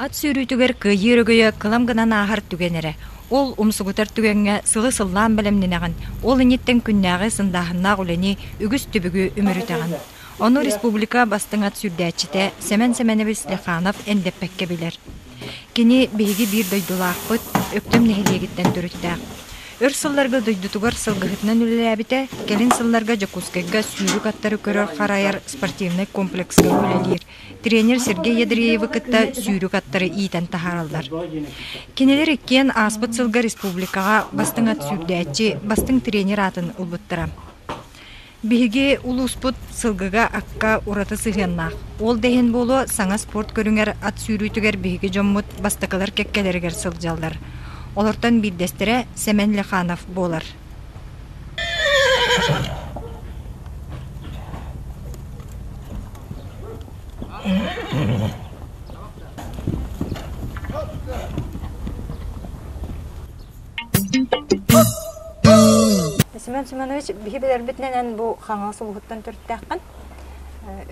Ат сүүрүүтүгэр кыайыы өрөгөйө кылам гынан ааһар түгэн эрэ. Ол умсугутар түгэҥҥэ сылы сыллаан бэлэмнэнэҕин, ол инниттэн күннээҕи сындааһыннаах үлэни, үгүс түбүгү үмүрүтэҕин. Ону республика бастыҥ ат сүүрдээччитэ Сэмэн Сэмэнэбис Лиханов эндэппэккэ билэр. Кини биһиги биир дойдулаахпыт, Өктөм нэһилиэгиттэн төрүттээх. Өр сылларга дойдутугар сылгыһытынан үлэлээбитэ, кэлин сылларга Дьокуускайга сүүрүк аттары көрөр-харайар спортивнай комплекска үлэлиир. Тренер Сергей Ядреевы кытта сүүрүк аттары иитэн таһаараллар. Кинилэр иккиэн ааспыт сылга республикаҕа бастыҥ ат сүүрдээччи, бастыҥ тренер аатын ылбыттара. Биһиги улууспут сылгыга акка ураты сыһыаннаах. Ол да иһин буолуо, саҥа спорт көрүҥэр ат сүүрүүтүгэр биһиги дьоммут бастакылар кэккэлэригэр сылдьаллар. Олортон биирдэстэрэ Сэмэн Лиханов буолар. Семен Семенович, биһи билэрбитинэн эн бу Хаҥалас улууһуттан төрүттээххин,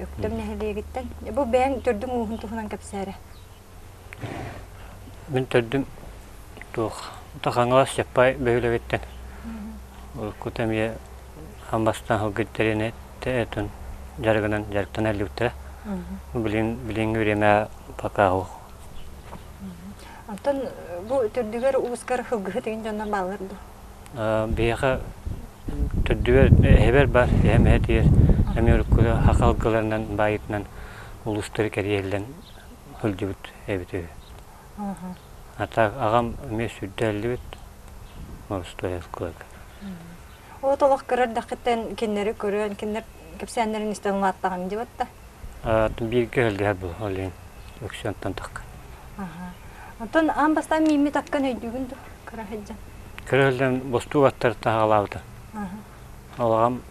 Өктөм нэһилиэгиттэн. Бу бэйэҥ төрдүҥ ууһун туһунан кэпсээрэ. Мин төрдүм туох Хаҥалас Чаппай бөһүөлэгиттэн. Уруккута эмиэ аан бастаан сылгы тэринэ дьарыгынан дьарыктана элбиттэрэ. Билин билиҥҥи бириэмэ пока суох. Оттон бу төрдүгэр уускар сылгыһыт игин дьоннор бааллар дуо? Биһиэхэ төрдүгэр эһэбэр бар, эһэм эһэтигэр эмиэ уруккута саха сылгыларынан баайытынан улуустары кэрийэллэн сылдьыбыт эбит үһү. А так аҕам эмиэ сүрдээллибит боростуой сылгыларга. Ол олох кыра эрдэххиттэн кинилэри көрөн, кинилэр кэпсээннэрин истэн улааттаҕыҥ дии батта? Бииргэ сылдьыһар буол, ол иһин үксү онтон тахха. Оттон аан бастаан мииммит аккын өйдүүгүн дуо, кыра сылдьан? Кыра сылдьан бостуук аттары таһаҕалаабыта. Ол аҕам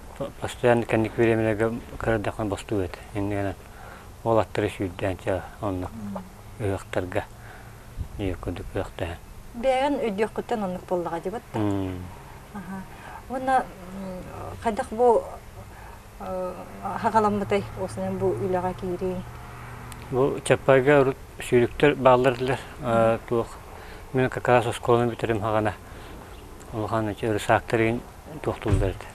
постоянно кэнники бириэмэлэргэ кыра эрдэхпинэ бостуук этэ. Иннигинэн ол аттары сүүрдээн чэ онно ыһыахтарга диир курдук ыһыахтаһан. Бэйэҕин өйдүөххүттэн оннук буоллаҕа дии батта? Уонна хайдах бу хаҕаламмытай осунан бу үлэҕэ киирииҥ? Бу Чаппайга урут сүүрүктэр бааллар этилэр. Туох мин как раз оскуоланы бүтэрим хаҕана улахан ырысаактарын туохтууллар этэ.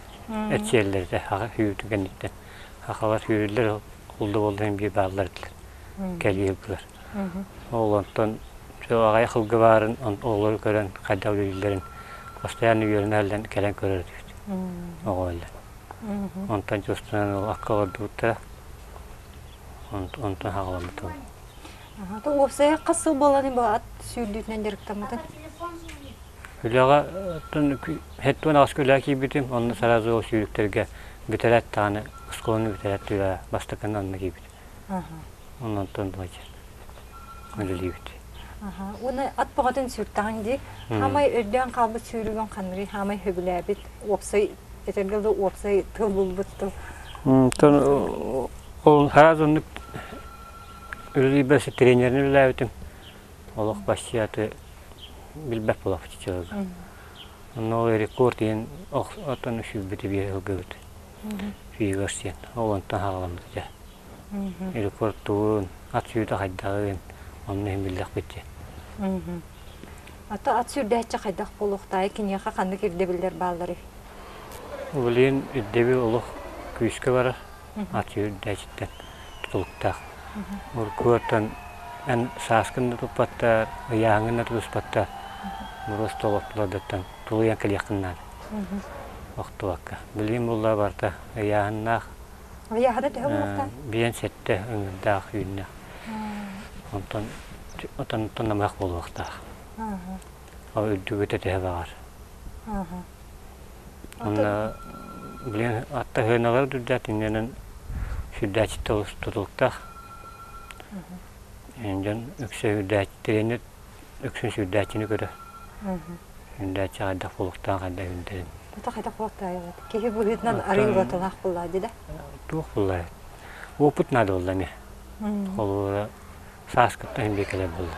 Эрчийэллэр этэ хаҕа сүүрүүтүн кэнниттэн. Хахалар сүүрүллэр ол да буоллар биир бааллар этилэр. Кэлии ылгылар. Ол онтон аҕыйах сылга баарын оҕолору көрөн хайдах үлэлииллэрин постоянно үөрэнэ кэлэн көрөр этибит оҕо өллө. Онтон чувствованан ол акка олордубуттара. Онтон хаҕаламмытым. Уопсайа хас сыл буолан бу ат сүүрдүүтүнэн дьарыктаммытын? Үлэҕэ хэттуон аҕыс үлэҕэ киирбитим, онно сразу ол сүүрүктэргэ бүтэрээт даҕаны оскуоланы бүтэрээт үлэҕэ бастакынан онно киирбитим. Онтон былайдьар үлэлиибит. Уонна ат бөҕөтүн сүүртэҕиҥ дии. Хаамай өйдөөн хаалбыт сүүрүгүн ханныгый хаамай сөбүлээбит уопсай этэргэ дылы уопсай тыл булбут тыл. Онтон ол сразу оннук үлэлиирбэр тренерин үлэлээбитим. Олох почти аты билбэт буолабыт человек. Онно ол рекорд диэн оттон сүүрбүтү биир ылгыбыт. Фигурс диэн. Ол онтон хаҕаламмыт дьэ. Рекордтуун, ат сүүрдэ хайдаҕын, онно иһин биллэхпит дии. Ата ат сүүрдээччи хайдах буолуохтаай, киниэхэ ханнык ирдэбиллэр баалларый? Билигин ирдэбил олох күүскэ барар, ат сүүрдээччиттэн тутулуктаах. Уруккуттан эн сааскын да туппаттар, ыйааһыҥҥын да тутуспаттар, просто олохтулардыттан тулуйан кэлиэххин наада. Охтубакка. Билигин буолла барыта ыйааһыннаах, Ыйааһына төһө буолуохтаах? Биэн сэттэ ыҥырдаах үүннэх. Онтон онтон намыһах буолуохтаах. Ол үрдүгүтэ төһө баҕар. Онно билигин атта сыаналара үрдээх иннинэн сүрдээччитэ олус тутулуктаах. Дьон үксэ үрдээччи тренер үксүн сүрдээччини көрөр. Үндээччи хайдах буолуохтаах хайдах үндэрин. Ото хайдах буолуохтаах Киһи быһыытынан арыы уратылаах буоллаа дии да? Туох буолла? Опыт надо буолла эмиэ. Холобура сааскыттан иһин кэлэр буолла.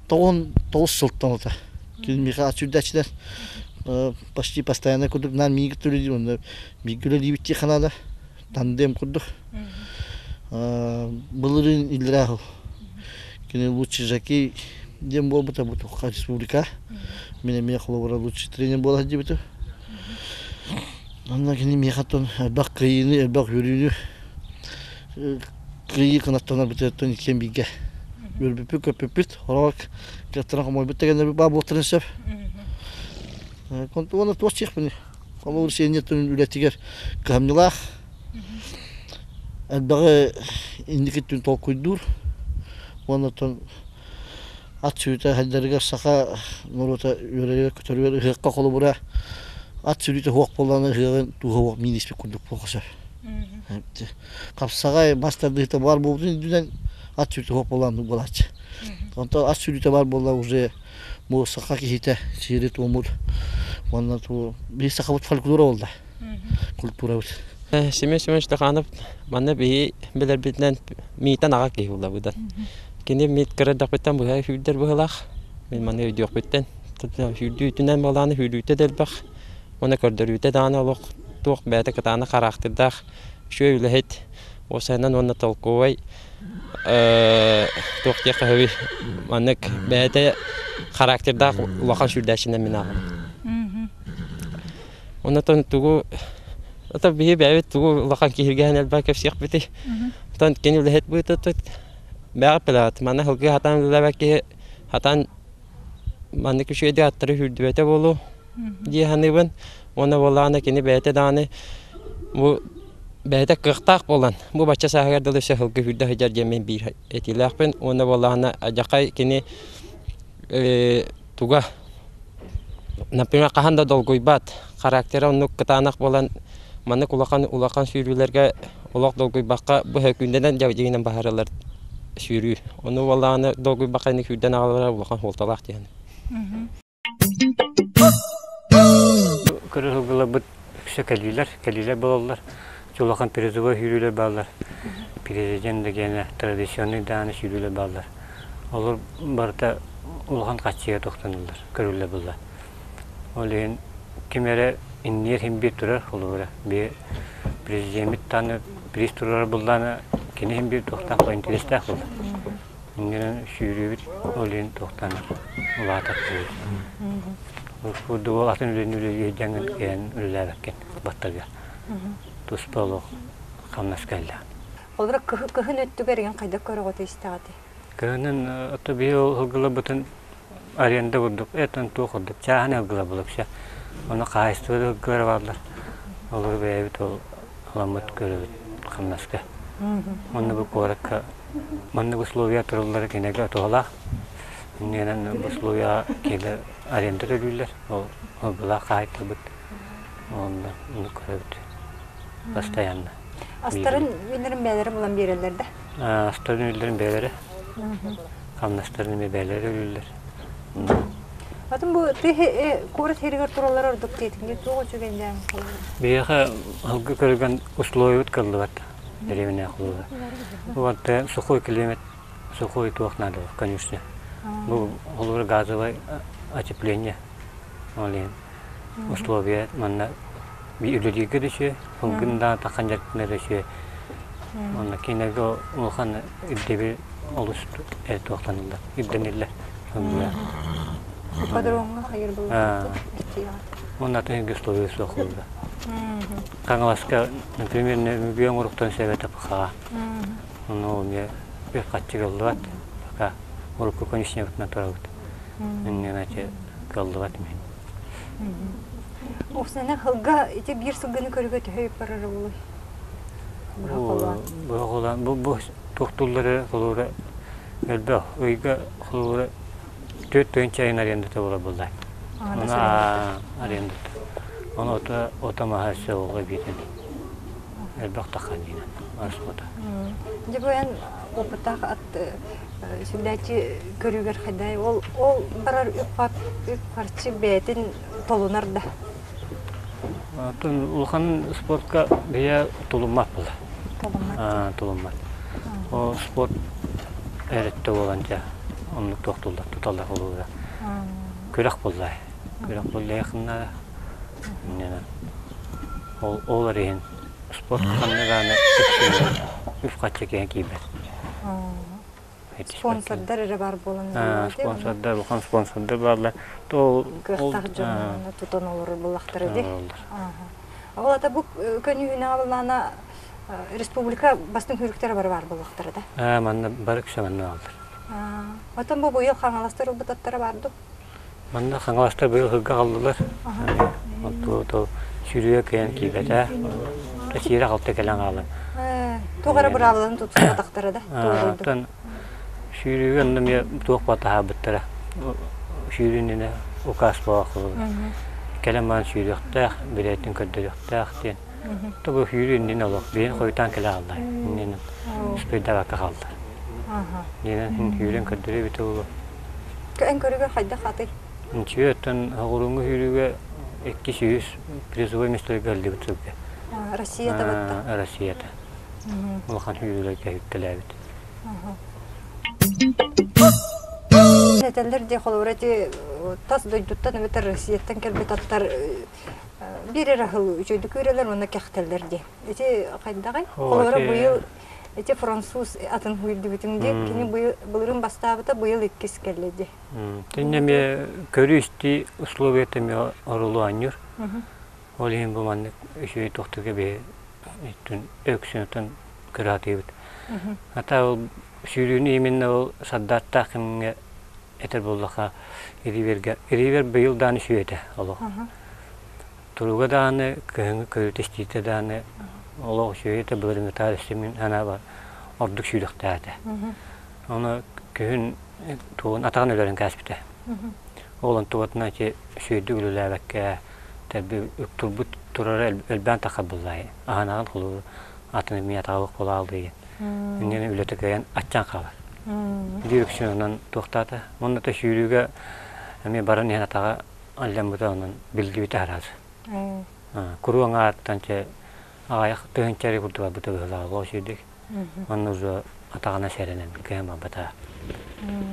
Тоҕун тоҕус сылтан ылата. Кини миэхэ сүрдээччилэр. Почти постоянно курдук наан миигит үлэлиир онно бииргэ үлэлиибит дии ханаада тандем курдук. Былырыын иллэрээ сыл кини лучший жокей диэн буолбута бу республика. Мин эмиэ холобура лучший тренер буола сылдьыбытым. Онно кини миэхэ оттон элбэх кыайыыны, элбэх үөрүүнү кыайыы кынаттанар бытыаттан иккиэн бииргэ үөрбүппүт, көппүппүт, хороҕор кыаттаран хомойбут дэгэннэрбит баар буолтарын сөп. Уонна туох диэхпиний, холобур сиэнньэттэн үлэтигэр кыһамньылаах, элбэҕи инники өттүн толкуйдуур уонна оттон ат сүрүтэ сайдарыгар саха норуота үөрэригэр-көтөрүгэр ыһыахха холобура ат сүрүтэ суох буоллаҕына ыһыаҕын тууһа суох миин испит курдук буолуо сөп. Хапсаҕай мас тардыһыыта баар буолбутун үрдүнэн ат сүрүтэ суох буоллаҕына буолааччы. Онтон ат сүрүтэ баар буолла уже бу саха киһитэ сиэри-туомур уонна туу биир сахабыт фольклора буолла культурабыт. Семен Семенович Стаханов манна биһи билэрбитинэн миитэн аҕа киһи буолла Кини миит кыра эрдэхпиттэн быһа сүүрдэр быһыылаах. Мин маны өйдүөхпүттэн сүүрдүүтүнэн буолааны сүүрүүтэ да элбэх. Уонна көрдөрүүтэ даҕаны олох туох бэйэтэ кытаанах хараахтырдаах үчүгэй үлэһит уопсайынан уонна толкуой туох диэххэ сөбүй маннык бэйэтэ характердаах улахан сүүрдээччинэн мин ааҕабын. Оннотон тугу ото биһи бэйэбит тугу улахан киһиргээн элбэх кэпсиэхпитий. Оттон кини үлэһит быытыттыт бэҕэ пилат манна сылгы хатаан үлэлээбэт киһи хатаан маннык үчүгэйдик аттары сүүрдүбэтэ буолуо дии саныыбын. Уонна буоллаҕына кини бэйэтэ даҕаны бу бэйэтэ кыахтаах буолан бу бачча сааһыгар дылы өссө сылгы сүүрдэ сылдьар диэн мин биир этиилээхпин. Уонна буоллаҕына адьахай кини туга например хаһан да долгуйбат характера оннук кытаанах буолан маннык улахан улахан сүүрүүлэргэ олох долгуйбакка бу сөкүүндэнэн дьигинэн баһаралар сүүрүү ону буоллаҕына долгуйбакка ини сүүрдэн аҕалара улахан суолталаах диэн Көрө үксэ кэлиилэр, кэлиилэр буолаллар. Улахан призовой сүүрүүлэр бааллар. Президент дэгиэнэ традиционный дааны сүүрүүлэр бааллар. Олор барыта улахан хаччыга тохтонуллар, көрүллэр буолла. Ол иһин ким эрэ инниэр иһин биир турар, холобура, би президеммит дааны приз турар буллаана кини иһин биир туохтаах интэриэстээх буолла. Иннинэн сүүрүүбүт ол иһин туохтан улаатар Курдук ол атын үлэни үлэлии сылдьаҥҥын кэлэн үлэлээбэккин баттарга туспа олох хамнас кэллэ. Холобура кыһын өттүгэр игин хайдах көрөҕүтүй истэҕитий? Кыһынын ото биһи ол ылгылабытын аренда курдук этон туох курдук чааһын ылгыла булукса ону хаһаайыстыба да ылгылара бааллар олору бэйэбит ол ыламмыт көрөбүт хамнаска. Онно бу куоракка маннык условия туруллара кинигэ туһалаах. Иннинэн бу условияҕа кинилэр аренда төлүүллэр. Ол былаах хаһаайкабыт. Онно ону көрөбүт постоянно. Астарын үүннэрин бэйэлэрэ булан биэрэллэр да? Астарын үүннэрин бэйэлэрэ. Хамнастарын эмиэ бэйэлэрэ төлүүллэр. Атын бу тыһы куорат иһигэр тураллар ордук диэтиҥ туох үчүгэйдээн Биһиэхэ алгы көргөн условиябыт кыллыбат дэриэбинэ холуга. Вот сухой климат, сухой туох надо, конечно. Бу холура газовое отепление. Ол иһин условия манна үлэлииргэ да үчүгэй, ылгын да тахан дьарыктанар да үчүгэй. Онно кинилэргэ улахан ирдэбил олус туохтаныллар, ирдэниллэр. Ипподромҥа хайыр буолла. Уонна атын условия суох буолла. Хаҥаласка, например, мүгүө оҥоруктан сөбөтө пахаҕа. Ону эмиэ үп харчы кыллыбат. Пока урукку конюшнябытынан турабыт. Иннинэ кыллыбат мин. Уопсайынан сылга ити биир сылгыны көрүүгэ төһө үп барара буолуой? Бу бу бу туохтууллары холуура элбэх ыйга холуура 4 тыһыынча айын арендата буолар буолла. Оны арендата. Оны ото ото маһа өссө оҕо биитин элбэх тахханньыынан расхода. Дьэ бу эн опыттаах ат сүллээччи көрүүгэр хайдай ол ол барар үп-харчы бэйэтин толунар да? Оттон улахан спортка бэйэ тулуммат буолар. Тулуммат. Тулуммат. Ол спорт эрэтте буолан дьэ оннук туохтуллар туталлар холуура. Күрэх буолла. Күрэх буллайахыннара. Ол ол иһин спорт ханна даҕаны үп-харчы киһи киирбэт. Спонсордар эрэ баар буолан Спонсордар, улахан спонсордар бааллар. То кыахтаах дьон тутан олорор буллахтара ди. Ол ата бу көнүүнэ буллаана республика бастыҥ хүрүктэрэ бары баар буоллахтара да. Манна бары үксэ манна бааллар. Отон бу быйыл Хаҥаластар ылбытаттара бар ду? Манна Хаҥаластар быйыл ыһыгга хааллылар. Онту сүүрүүгэ кыайан киирбэтэ. Сиирэ халты кэлэн хаалан. Туох эрэ быраабыланы тутуспатахтара да. Оттон сүүрүүгэ онно эмиэ туох батаһаабыттара. Сүүрүүнүнэ указ буолар. Кэлэн баран сүүрүөхтээх, билээтин көрдөрүөхтээх диэн. То бу сүүрүү иннинэ олох биһин хойутаан кэлэ хаалла. Иннинэ успейдабакка хаалла. Иннинэ сүүрэн көрдөрүү эбитэ буолуо. Эн көрүгэр хайдах атай? Нчүө оттон оҕуруҥҥу сүүрүүгэ 200 призовой местоларга ыллыбыт сылга. Россията батта? Россията. Улахан сүүрүүлэргэ үктэлээбит. Этэллэр дии холобура ити тас дойдуттан эбэтэр Россияттан кэлбит аттар биир эрэ сыл үчүгэйдик үүрэлэр уонна кэхтэллэр дии. Ити хайдаҕый? Холобура быйыл ити француз атын хуйдубутун дии. Кини былырыын бастаабыта, быйыл иккис кэллэ дии. Тинне эмиэ көрүү-истии условията эмиэ орулуанньур. Ол иһин бу маннык үчүгэй тохтуга биһи өксүнүтэн көрө Ата ол сүүрүүнү именно ол саддааттаах кэмҥэ этэр буоллаха Ривергэ Ривер быйыл дааны сүөтэ олох. Туруга дааны кыһыҥҥы көрүтэ истиитэ дааны олох үчүгэй былырыҥҥытаар өссө мин санаабар ордук сүүрүөхтээтэ. Ону күһүн тугун атаҕын өлөрөн кээспитэ. Ол онтубатына ити сүүрдүк үлэлээбэккэ тэрби турбут турара элбээн таххар буллаайы. Аһанаҕын холобур атын эмиэ атаҕа буолаалдыйын. Иннинэ үлэтэ кыайан аччаан хаалар. Биир үксүн онон туохтаата. Уонна да сүүрүүгэ эмиэ баран иһэн атаҕа алльаммыта онон биллибитэ араас. Куруу аҥаартан чэ аҕайах тыһыынча эрэ курдук барбыта быһыылаах ол сүүрдүк. Онно уже атаҕына сэрэнэн кыайан барбата.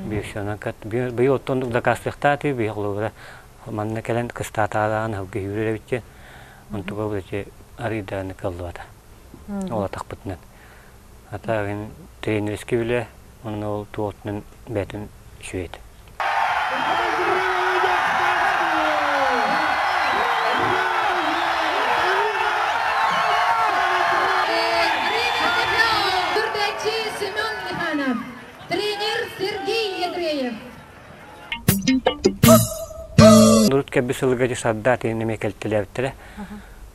Биир онон быйыл оттон дакаастыахтаатыы быйыл холобура манна кэлэн кыстаатаадаҕын сылгы сүүрэр эбит онтуга бу ити арыйдааны кыаллыбата. Ол атахпытынан. Ата тренерский үлэ, онно ол туотунан бэйэтин үчүгэй этэ. Түрдээччи Семен Лиханов, тренер Сергей Ядреев. Урут кэлбит сылга сардаат эмиэ кэлтэлээбиттэрэ.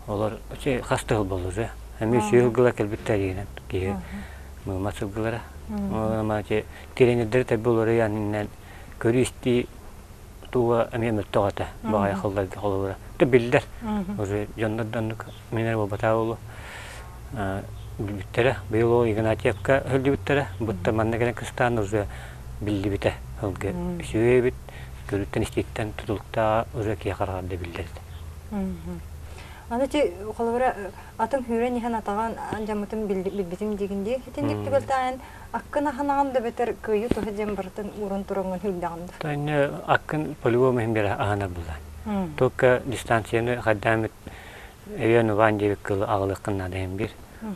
Олор хас да сыл буолла Эмиэ сүүс сылгыла кэлбиттэр диэн киһи мыыммат сылгылара. Тренердэри тэрби уларыйан иннинэн көрүү-истии туга эмиэ мөлтөх этэ. Баҕайы хылларга холобура. Тэ биллэр. Уже дьоннор да оннук минер буолбатаа буолуо. Билбиттэрэ. Быйыл ол Игнатьевка сылдьыбыттара. Бутта манна кэлэн кыстаан уже биллибитэ. Сылгы үчүгэй эбит. Көрүттэн истииттэн тутулуктааҕа уже киһи хараҕар да биллэр этэ. Аны ити холобура атын сүүрэн иһэн атаҕын дьаммытын билбитим диигин дии. Итинник түбэлтэҕин аккын аханаҕын да бэтэр кыайыы туһа диэн барытын ууран тураҥҥын сүүрдэҕин да. Тойне аккын по-любому иһин бэрэ аһанар буллаан. Только дистанцияны хайдаамыт өйөөн убаан диэбит кылы аҕалыаххын наада иһин биир.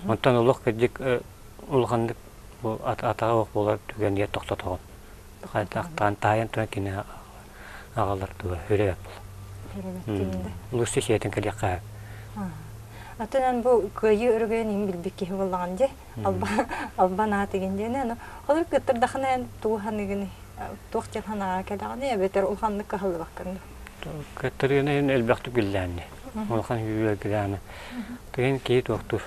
Онтон олох кырдьык улаханнык бу атаҕа ох буолар түгэнигэр тохтотоҕун. Хайдахтаан таайан туран кини аҕалар туга үрэ буол. Лучше сиэтин кэлиэххэ. Атынан бу кыайыы өрөгөйүн иһин билбит киһи буоллаҕын дии. Албан аат игин диэн аны холор кыттырдахына эн тугу ханыгын туох диэн санааҕа кэлэҕин эбэтэр улаханнык кыһаллыбаккын Кыттырыгына иһин элбэхтик биллээнни. Улахан үөргүлээнэ. Тыгын киһи туохтуур.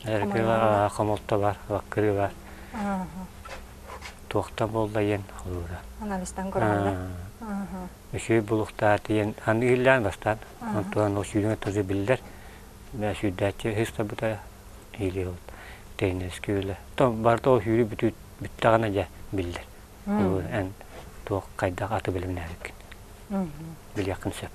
Эркила хомолто бар, ваккыры бар. Туохта буолла диэн холуура. Анализтан көрөҕүн Үчүгэй булуктаах диэн аны иһиллээн бастаан онтон ол сүүрүҥэ тоже биллэр. Бээ сүүрдээччи ыһыстабыта иһилиэ ол тренерский үлэ. То барыта ол сүүрүү бүтүү бүттэҕинэ дьэ биллэр. Холуур эн туох хайдах аты бэлэмнээбиккин билиэххин сөп.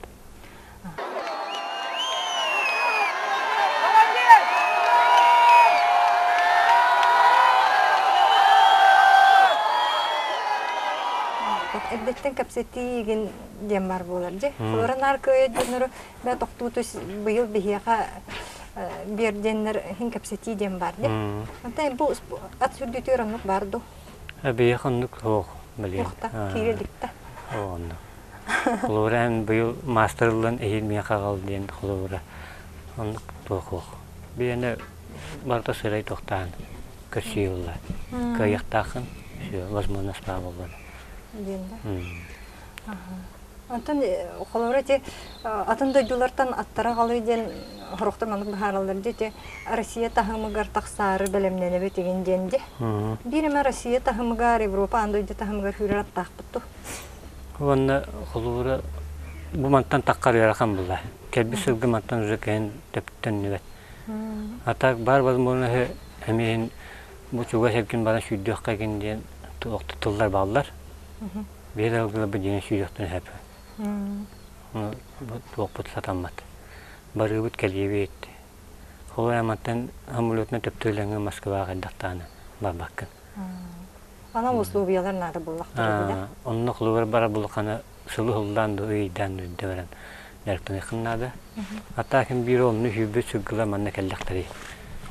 эрдэттэн кэпсэтиигин диэн бар буолар дьэ. Холобура наар кыайа дьоннору бэ тохтууту быйыл биһиэхэ биэр диэннэр иһин кэпсэтии диэн бар дьэ. Онтон бу ат сүрдүүтүгэр оннук бар ду? Биһиэхэ оннук суох билигин. Туохта киирэ иликтэ. Оннук. Холобура эн быйыл маастарыллан эһиил миэхэ аҕал диэн холобура оннук туох суох. Биһиэнэ барыта сырай тохтоон көрсүү ылла. Кыайыахтааххын, все, возможность баа буолла. Диэн да. Онтон холобура ити атын дойдулартан аттара аҕалыы диэн сорохтор маннык быһаараллар дии ити Россия таһымыгар тахсаары бэлэмнэнэбит игин диэн дии. Биир эмэ Россия таһымыгар, Европа аан дойду таһымыгар сүүрэр аттаахпыт дуо? Уонна холобура бу мантан таххар ыарахан буолла. Кэлбит сылгы мантан уже кэлин төптөннүбэт. А так баар возможноһы эмиэ бу чугас эргин баран сүүрдүөххэ игин диэн тыллар бааллар. Биир ылгылабы диэн сүүрүөхтэн сөп. Туохпут сатаммат. Барыыбыт кэлиэбит. Холобура мантан самолетунан төптөрүлэҥҥэ Москваҕа хайдахтааны барбаккын. Анал условиялар наада буоллахтара да? Онно холобура барар булахана сылы сыллаан да ыйдаан да үрдэ баран дьарыктаныаххын наада. А так биир онну сүүрбүт сылгылар манна кэллэхтэрий.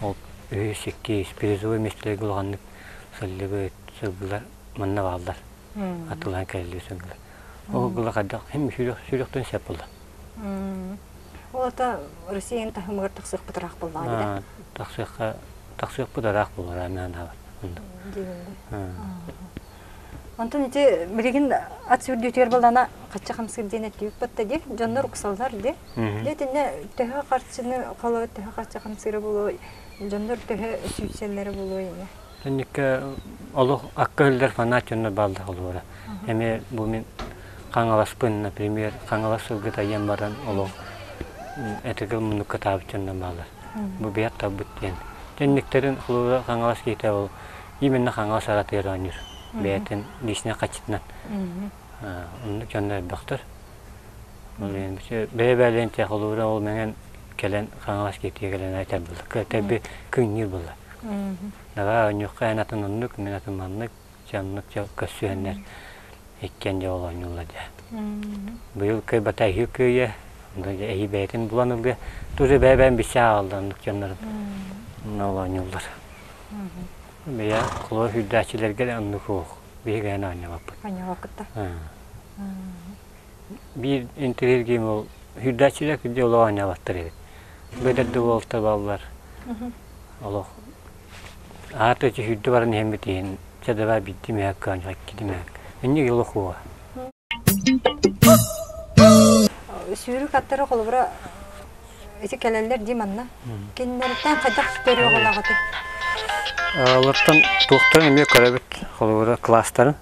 Ол үһүс, иккис призовой миэстэлэргэ улаханнык сылдьыбыт сылгылар манна бааллар. Атылаан кэллии сылгылар. Ол сылгылар хайдах хим сүрүөхтэн сөп буолла. Ол ата Россияны таһымыгар тахсыахпыт ыраах буоллаҕа дии. Тахсыахха тахсыахпыт ыраах буолар анаан Онтон ити билигин ат сүүрдүүтүгэр балана хачча хамсыыр диэн эттибит батта дии. Дьоннор уксаллар дии. Дьэ итиннэ төһө харчыны холо төһө харчы хамсыыра буолуой, дьоннор төһө сүүрсэллэрэ буолуой ини. Инникке олох акка үллэр фанат дьоннор бааллар холуора. Эми бу мин Хаҥаласпын, например, Хаҥалас сылгыта айан баран олох этигил муннукка таабыт дьоннор бааллар. Бу биһиэт талбыт диэн. Тэнниктэрин холура Хаҥалас киһитэ ол именно Хаҥалас аратыгар оонньуур. Бэйэтин личнэй хаччытынан. Оннук дьоннор элбэхтэр. Бэйэ-бэйэлэрин те холура ол мэҥэн кэлэн Хаҥалас киһитигэр кэлэн этэр буолла. Тэби күннүүр буолла. Давай оонньуохха эн атын оннук, мин атын маннык, чэ оннук чэ көрсүһэннэр иккиэн дьэ ол оонньууллар дьэ. Быйыл кыайбата эһиил кыайыа, эһии бэйэтин булан ылыа. Тоже бэйэ-бэйэн билсэ аҕалла оннук дьоннорун ол оонньууллар. Бэйэ холобур сүүрдээччилэргэ да оннук суох. Биһиги эн оонньообоппут. Оонньообоккут да? Биир интэриэһиргиим ол сүүрдээччилэр кырдьык олох оонньооботтор эбит. Бэдэр да уолта баллар. Олох аата сүүрдэ баран иһэммит иһин чэ давай биирдии мөһөөккө оонньоо иккитии мөһөөк. Инник олох уоҕа. Сүүрүк аттары холобура ити кэлэллэр дии манна. Кинилэртэн хайдах көрүөх олоҕутуй? Олортон туохтарын эмиэ көрөбүт холобура класстарын.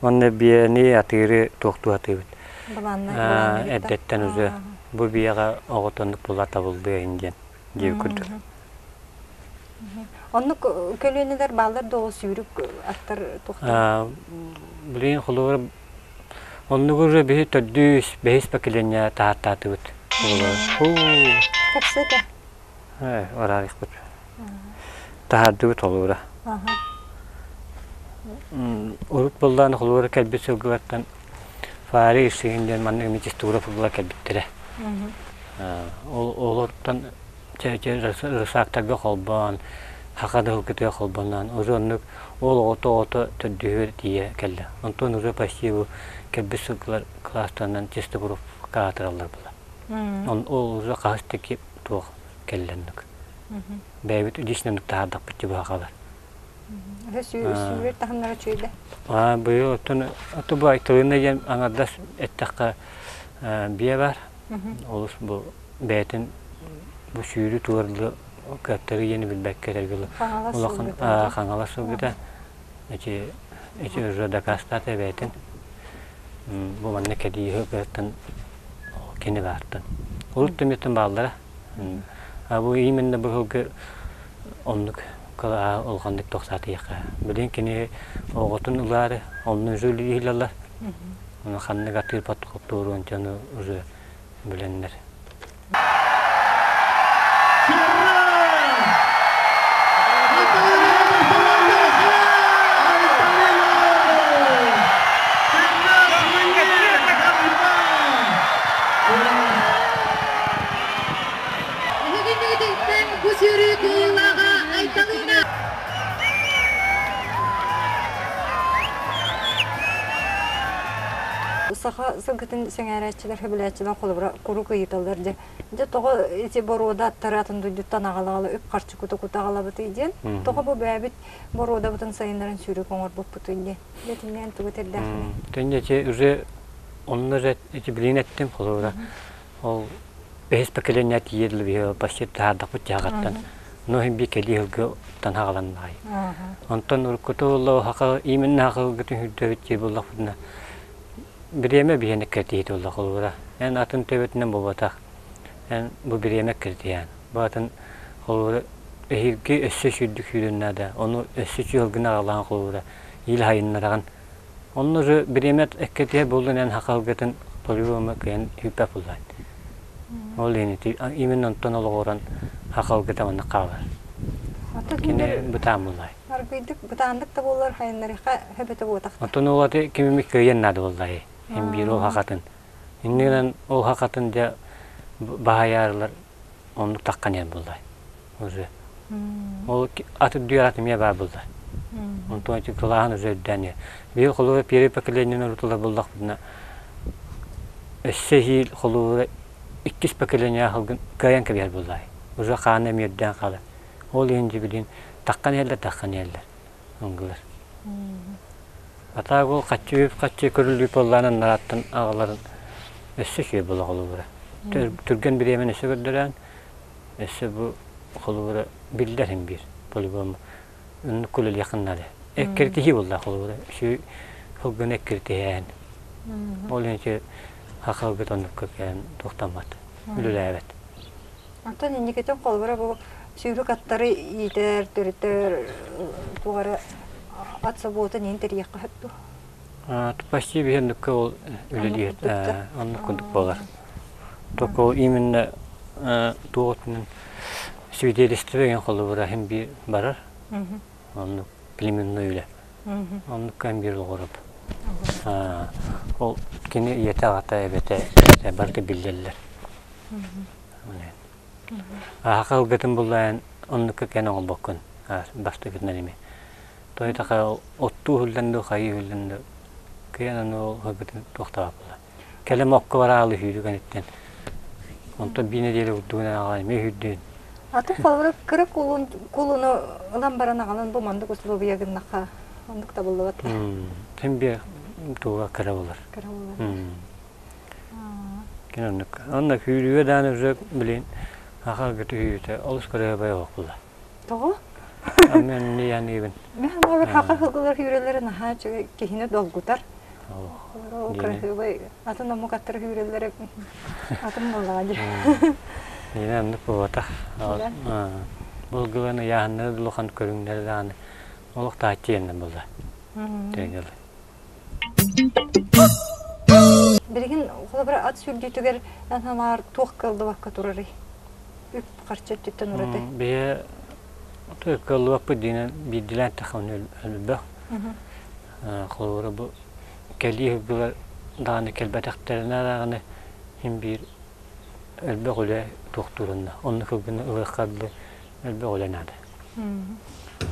Уонна биэни атыыры туохтуу атыыбыт. Эрдэттэн уже бу биэҕэ оҕотоннук була табыллыа иһин диэн диэби курдук. Оннук көлүөнэлэр бааллар да сүүрүк аттар туохтар? Билигин холобура оннук уже биһи төрдүс, бэһис поколение таһааттаатыбыт. Кэпсэтэ. Ораарыхпыт. Таһаардыбыт холобура. Урут буоллаан холобура кэлбит сылгылартан Фари Исыгин диэн маннык метистура футбола кэлбиттэрэ. Ол олортон рысаактарга холбоон, саха дылгытыгар холбонон, уже оннук ол оҕото оҕото төрдүһүгэр тиийэ кэллэ. Онтон уже почти бу кэлбит сылгылар кылаастарынан чистографка аатыраллар була. Ол уже хаһыс таки туох кэллэ оннук. Бэйэбит лично оннук таһаардахпыт дии баҕалар. Сүүрэр таһымнара үчүгэй да? Быйыл оттон ото бу Айтылына диэн аҥардас эттэххэ биэ бар. Олус бу бэйэтин бу сүүрү туорду кыаттары диэни билбэккэ этэргэ улахан Хаҥалас сылгыта эти эти уже дакаастаата бэйэтин бу манна кэлии кыаттан кини баартан урут да бааллара а бу именно бу сылгы оннук улаханнык тохсаатыйахха билин кини оҕотун ылаары онну уже үлэлииллэр ханнык атыырбат хотуоруон дьону уже билэннэр. Саха сылгытын сэҥээрээччилэр, сөбүлээччилэр холобура куруук ыйыталлар дьэ, дьэ тоҕо ити боруода аттары атын дойдуттан аҕала-аҕала үп-харчы кута-кута аҕалабытый диэн, тоҕо бу бэйэбит боруодабытын сайыннаран сүүрүк оҥорбуппутуй диэн. Дьэ итиннээн тугу этэрдээххиний? Тэнньэ ити уже онно же ити билигин эттим холобура ол бэһис поколение тиийэр биһи почти таһаардахпыт дьаһаҕаттан но иһин би кэлии сылгыттан хаҕаланнаҕай. Онтон уруккута буолла хака именно хакылгытын хүрдэбит дии буоллахпытына бириэмэ биһиэнэ кэртиһит буолла холобура. Эн атын төбөтүнэн буолбатах. Эн бу бириэмэ кэртиһээн. Бу атын холобура эһиилги өссө сүүрдүк сүүрүөн наада. Ону өссө чүөлгүн аҕалаан холобура ил хайыннараҕын. Онно же бириэмэ эккэтиһэ буоллун эн хакалгытын по-любому кыайан хүүппэт буоллаан. Ол иһин именно онтон олоҕуран хакалгыта манна хаалар. Кини бытаан буоллай. Аргыйдык бытааннык да буоллар хайыннарыха хөбөтө буотах. Онтон ол аты кимими кыайан наада буоллай. Хим биир ол хакатын. Иннинэн ол хакатын дьэ баһайаарылар оннук таххан иһэр буоллай. Уже. Ол аты дүөр ат эмиэ баар буолла. Онтон ити кылааһын уже үрдээн иһэр. Биир холобура первый поколениены урутулар буллахпытына өссө иһиил холобура иккис поколение аһылгын кыайан кэбиһэр буоллаай. Уже хаана эмиэ үрдээн хаалар. Ол иһин дьэ билигин таххан иһэллэр, таххан иһэллэр ылгылар. А так ол хаччы үп хаччы көрүллүү буоллаанан нарааттан аҕаларын өссө үчүгэй буола холобура. Түргэн бириэмэни өссө көрдөрөөн, өссө бу холобура биллэр иһин биир по-любому оннук үлэлиэххин наада. Эккирэтиһии буолла холобура үчүгэй сылгыны эккирэтиһээн. Ол иһин ити хахалгыт оннукка кэлэн туохтаммат, үлэлээбэт. Онтон инникитин холобура бу сүүрүк аттары иитэр, төрүтэр туох эрэ ат собуотун иһин тэрийиэххэ сөп дуо? Почти биһи оннукка ол үлэлиир оннук курдук буолар. Только ол именно туох өттүнэн свидетельство деген холобура иһин биир барар. Оннук племенной үлэ. Оннукка иһин биир олоҕуруп. Ол кини ийэтэ аҕата эбэтэ барыта биллэллэр. Аһака ылгытын буллаан оннукка кэн оҥорбоккун бастакытынан ими. Той така оттуу үһүллэн дуу, хайыы үһүллэн дуу кыайан аны ол ылгытын туохтаах буолла. Кэлем окко бараалы сүүрү кэниттэн. Онтон биир нэдиэлэ курдугунан аҕалан эмиэ сүүрдүөн. Атын холобура кыра кулун кулуну ылан баран аҕалан бу маннык условия гыннахха оннук табыллыбат. Син биир туга кыра болар. Кыра болар. Кини оннук. Онно күүрүүгэ дааны уже билин аха көтүһүүтэ олус көрөбөй оҕокула. Тоҕо? Мен не яныыбын. Мен олор хака хылгылар хүүрэлэри наһаа үчүгэй киһини долгутар. Олор кырасыыбай атын омук аттар хүүрэллэри атын буоллаҕа дии. Миэнэ оннук буолбатах. Булгулан ыйааһыннары улахан көрүҥнэри даҕаны олох тааччы иэннэ буолла. Тегел. Билигин холобура ат сүүрдүүтүгэр эн туох кыаллыбакка турарый? Үп харчы өттүттэн ураты. Бэйэ кыаллыбаппыт диинэн биирдилээн таххан өлбөх. Холобура бу кэлии сылгылар даҕаны кэлбэтэхтэринэ даҕаны син биир элбэх үлэ туохтуурунна. Оннук сылгыны ылыахха дылы элбэх үлэ наада.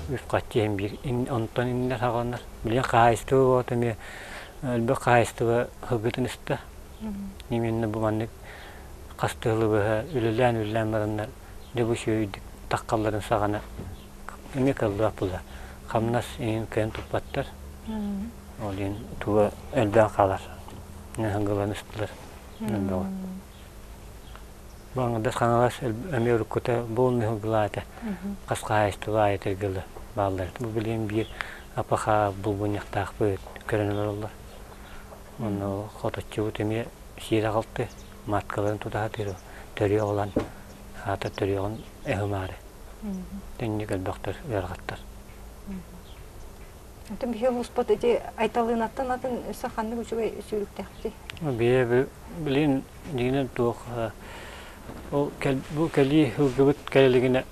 Үп-харчы иһин биир онтон иннинэ саҕаланар. Билигин хаһаайыстыба буолуо эмиэ элбэх хаһаайыстыба сылгытын ыста. Именно бу маннык хас да сылы быһа үлэлээн-үлэлээн бараннар дьэ бу үчүгэйдик таххалларын саҕана эмиэ кыаллыбат буолла. Хамнас иһин кыайан туппаттар. Ол иһин туга элбээн хаалар. Сылгыларын ыстылар. Элбэҕи. Баҥадас Хаҥалас эмиэ уруккута буолун сылгылаата. Хас хаһаайыстыба аайы тыргылы бааллар. Бу билигин биир АПХ булгунньахтаахпыт көрөн олороллор. Онно хоточчубут эмиэ сиэрэ аҕалты, маткаларын тута сатыыр, төрүөх ылан, аата төрүөҕүн эһымаары. Тэнник элбэхтэр ыарахаттар. Атын биһи улууспут ити Айталыынаттан атын өссө ханнык үчүгэй сүүрүктээхпитий? Бэйэ билин дьиҥинэн туох ол бу кэлии сылгыбыт кэлэлигинэ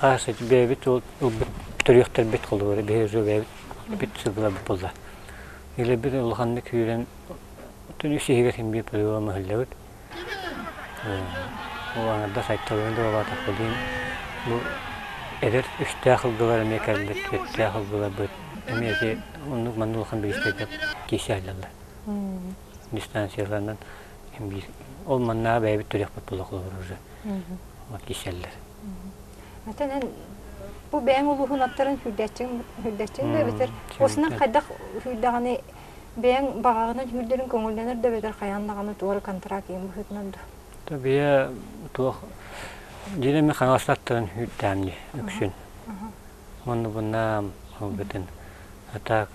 аас бэйэбит ол ылбыт төрүөхтэрбит холобура биһи уже бэйэбит бит сылгыларбыт буолла. Илэбит улаханнык күүрэн түн үс иһигэр син биир по-любому иһиллэбит. Ол аҥардас Айталыын да буолаатахпытын бу эдэр үстээх сылгылар эмиэ кэллэр, түөртээх сылгыларбыт эмиэ ити оннук маннык улахан бириистэргэ киирсэ сылдьаллар. Дистанцияларынан биир ол маннаа бэйэбит төрүөхпүт буола холобур уже киселлэр. Отон эн бу бэйэҥ улууһун аттарын сүүрдээччиҥ сүүрдээччиҥ да эбэтэр осунан хайдах сүүрдэҕини бэйэҥ баҕаҕынан сүүрдэрин көҥүллэнэр да эбэтэр хайаан даҕаны туора контракт иһин быһыытынан да? Бэйэ туох дьиэ эми хаҥас аттарын сүүрдэм дии үксүн. Уонна бунна ылбытын. А так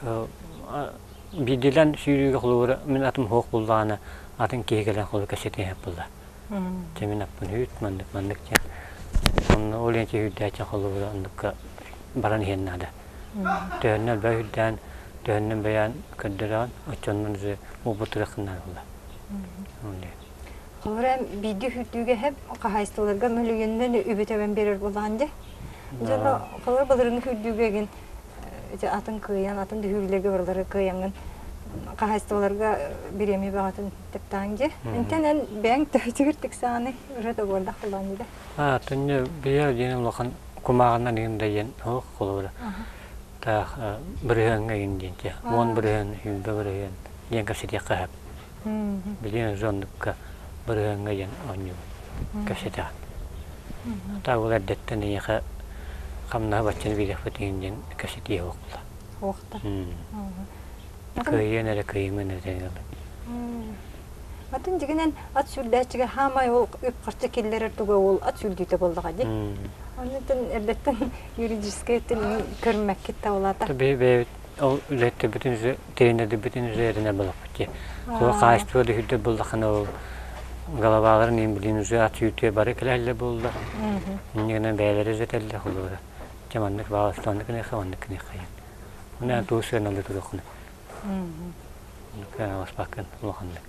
биирдиилээн сүүрүүгэ холобура мин атым суох буллаҕына атын киһи кэлэн холобура кэпсэтиһэ булла. Дьэ мин аппын үүт маннык маннык диэн. Онно ол иһин сүүрдээччи холобура оннукка баран иһиэн наада. Төһөннөн элбэх үрдээн, төһөннөн бэйээн көрдөрөҕүн, оччоннон уже уопутураххын наада буолла. Холобура биирдии сүүрдүүгэ хэп хаһаайыстыбаларга мөлүйүөнүнэн үбү төбөн биэрэр буоллаҕын дии. Дьоно холобура былырыҥҥы сүүрдүүгэ игин ити атын кыайан, атын дүһүүлэргэ барылары кыайаҥҥын хаһаайыстыбаларга бириэмийэ бөҕөтүн тэптээҥ дии. Интэн эн бэйэҥ төһөтүгэр тиксэҕиний уже договордах буоллаҕын дии. Аа, төннө бэйэ диэн улахан кумааҕынан иһин да диэн оһох холобура. Таах бырыһыаҥҥа иһин диэн 10 бырыһыан, 20 бырыһыан диэн кэпсэтиэххэ сөп. Билигин уже оннукка бырыһыаҥҥа диэн оонньуубун кэпсэтэҕин. Таах ол эрдэттэн эйиэхэ хамнаһы баччаны биэриэхпит иһин диэн кэпсэтии суох Суохта. Кыайыан эрэ кыайымын эрэ Атын дьигинэн ат сүүрдээччигэ хаамай ол үп-харчы киллэрэр туга ол ат сүүрдүүтэ буоллаҕа дии. Оннуттан эрдэттэн юридическэй өттүн көрмөккит да улаата. Бэйэбит ол үлэттэрбитин тренердэрбитин уже эрэнэр буоллахпыт дии. Сол хаачыстыба да үрдэ буоллаххына ол головаларын иин билин уже ат сүүрдүө бары кэлэллэр буолла. Иннигинэн бэйэлэрэ үзэтэллэр холуора. Дьэ маннык баҕаласта оннук гыныахха оннук гыныахха диэн. Уна туу сыаналыы туруоххуна. Кыанаҕаспаккын улаханнык.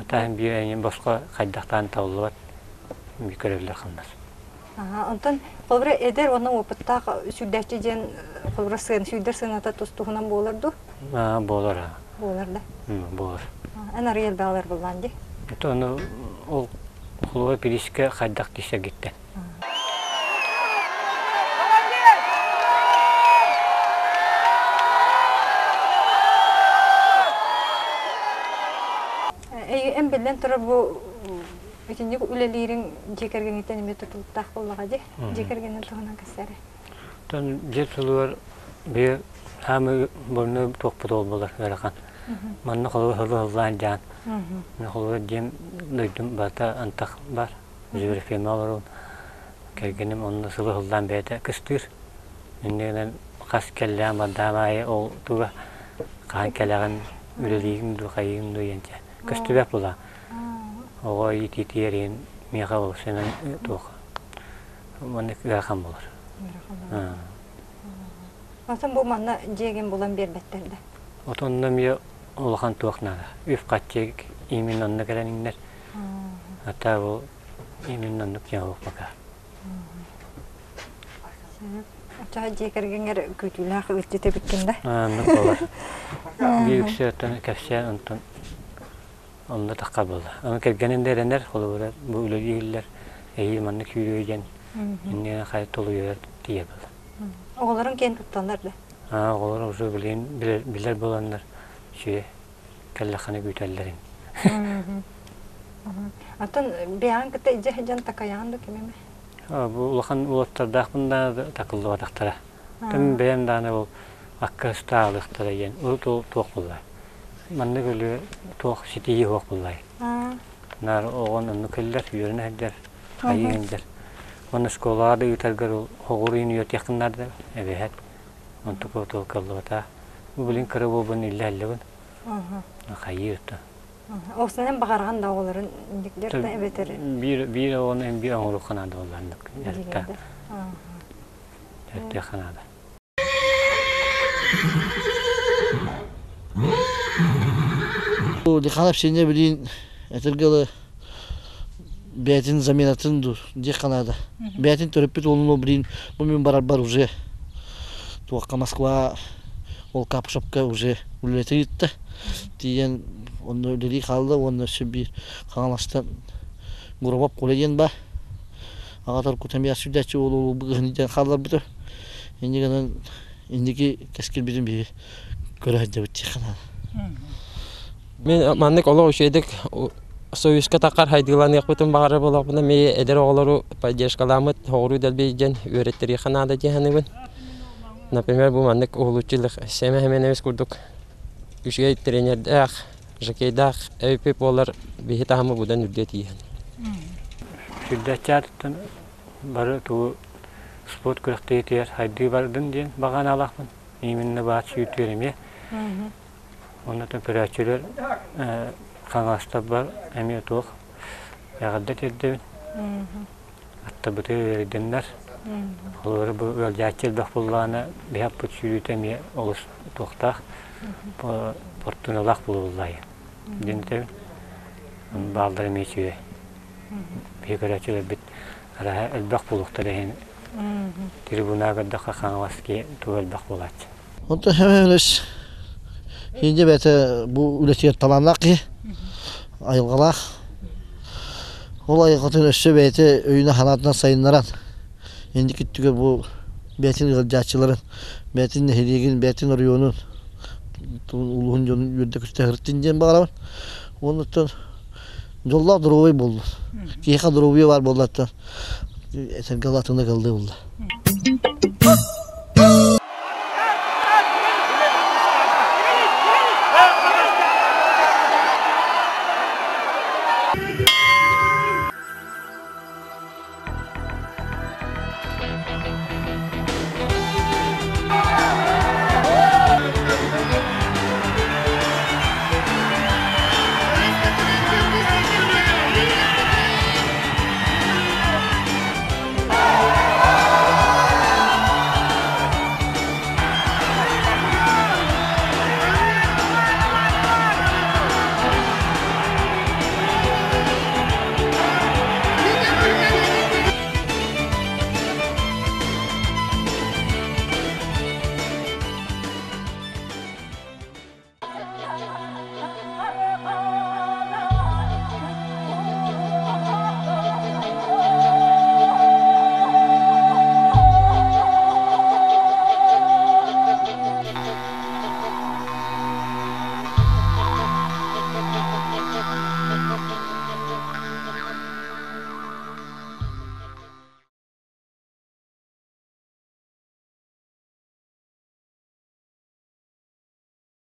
Атаһын биир эйин босхо хайдахтаан табыллыбат биир көрөллөр хамнас. Онтон холобура эдэр уонна опыттаах сүүрдээччи диэн холобура сыан сүүрдэр сыаната тус туһунан буолар дуу? Буолар. Буолар да? Буолар. Эн арыйар баалар буллаан дии. Ону ол холобура пирискэ хайдах тиссэргиттэн. Эн биллэн турар бу итинник үлэлиириҥ дьиэ кэргэҥиттэн эмиэ тутулуктаах буоллаҕа дии. Дьиэ кэргэнин туһунан кэпсээрэ. Оттон дьиэ тулугар биир саамай больной туохпут ол буолар ыарахан. Манна холобур сылы-сыллаан дьаан. Холобур дьиэм дойдум барыта антах бар. Звероферма олорон кэргэним онно сылы-сыллаан бэйэтэ кыстыыр. Иннинэн хас кэллээн бардаам аайы ол туга хаһан кэлэҕин үлэлиигин дуу хайыыгын дуу диэн көстүбэт буолаа. Оҕо иитиитигэр иһин миэхэ ол сэмэн туох маннык ыарахан буолар. Атын бу манна дьиэгин булан биэрбэттэр да? Отонно эмиэ улахан туох наада. Үп-харчы именно онно кэлэн иҥнэр. Ата ол именно оннук дьиэ пока. Оччоҕо дьиэ кэргэҥҥэр күүтүүлээх ыалдьыт эбиккин да? Оннук буолар. Биир үксүөттэн кэпсээн онтон онно тахха буолла. Аны кэргэнин да эрэнэр, холобура бу үлэлии иһиллэр, эһиил маннык сүүрүө диэн иннинэ хайа толуйар тиийэ буолла. Оҕолорун киэн тутталлар да? Оҕолор уже билигин билэр буоланнар үчүгэй кэллэххинэ күүтэллэрин. Оттон бэйэҕин кытта илдьэ сылдьан такайаҕын да ким эмэ? Бу улахан уолаттардаахпын да такыллыбатахтара. Тым бэйэм даҕаны ол акка ыстаалыахтара диэн урут ол туох буоллай? Маннык өлүө туох ситиһии суох буоллай? Наар оҕон оннук кэллэр, үөрэнэ сылдьар, хайыы сылдьар. Уонна школаҕа да ыытаргар ол оҕуруйун үөрэтиэххин наада эбэһээт. Онтук ол кыллыбата. Бу билин кыра буолбун иллэ эллэбин. Хайыы ытта. Оҕусунан баҕарҕан да оҕолорун дьиктэр эбэтэр биир биир оҕону биир оҥоруохха наада буоллааннык. Эртиэххэ наада. Лиханов сиэнэ билин этэргэ дылы бэйэтин заменатын дуу диэххэ наада. Бэйэтин төрөппүт уолун билин бу мин барарбар уже туохха Москва ол Капшопка уже үлэлэтэ ыытта. Тиийэн онно үлэлии хаалла уонна өссө биир Хаҥаластан Гуробов Коля диэн баар. Аҕатар кутамия сүрдээччи уолу быгыһын диэн хаалларбыта. Инньэ гынан инники кэскилбитин биһи көрө сылдьабыт диэххэ наада. Мин маннык олох үчүгэйдик Союзка таххар хайдыыланыахпытын баҕарар буоллахпына, эмиэ эдэр оҕолору поддержкаламмыт хоҕуруу дэлби дьэн үөрэттэриэххэ наада дии саныыбын. Например, бу маннык уһулуччу Сэмэ Семенович курдук үчүгэй тренердээх, жокейдаах эбиппит буоллар биһи таһымы будан үрдүө тиийэн. Сүрдэччаатыттан бары тугу спорт күрэхтэһиитигэр хайдыы бардын диэн баҕанаалаахпын. Именно баат сүүртүөр эмиэ. Оннотон көрөөччүлэр Хаҥаластарбар эмиэ туох эҕэрдэ тиэрдэбин. Аттабытыгар үөрдэннэр. Холобура бу ыалдьааччы элбэх буоллаҕына биһи аппыт сүүрүүтэ эмиэ олус туохтаах фортуналаах буолуллаайы диэн этэбин. Бааллар эмиэ үчүгэй. Биһи көрөөччүлэрбит арааһа элбэх буолуохтара иһин трибунаҕа көрдөххө Хаҥалас киһи туга элбэх буолааччы. Онтон Семенович Индия бэйэтэ бу үлэтигэр талааннаах киһи, айылҕалаах. Ол айылҕатын өссө бэйэтэ өйүнэн-санаатынан сайыннаран, инники өттүгэр бу бэйэтин ыалдьааччыларын, бэйэтин нэһилиэгин, бэйэтин оройуонун, улууһун дьонун үөрдэ-көстө сырыттын диэн баҕарабын. Уонна дьоллоох доруобай буоллун. Киһиэхэ доруобуйа баар буоллаттан этэргэ ылатына кылдыы булла.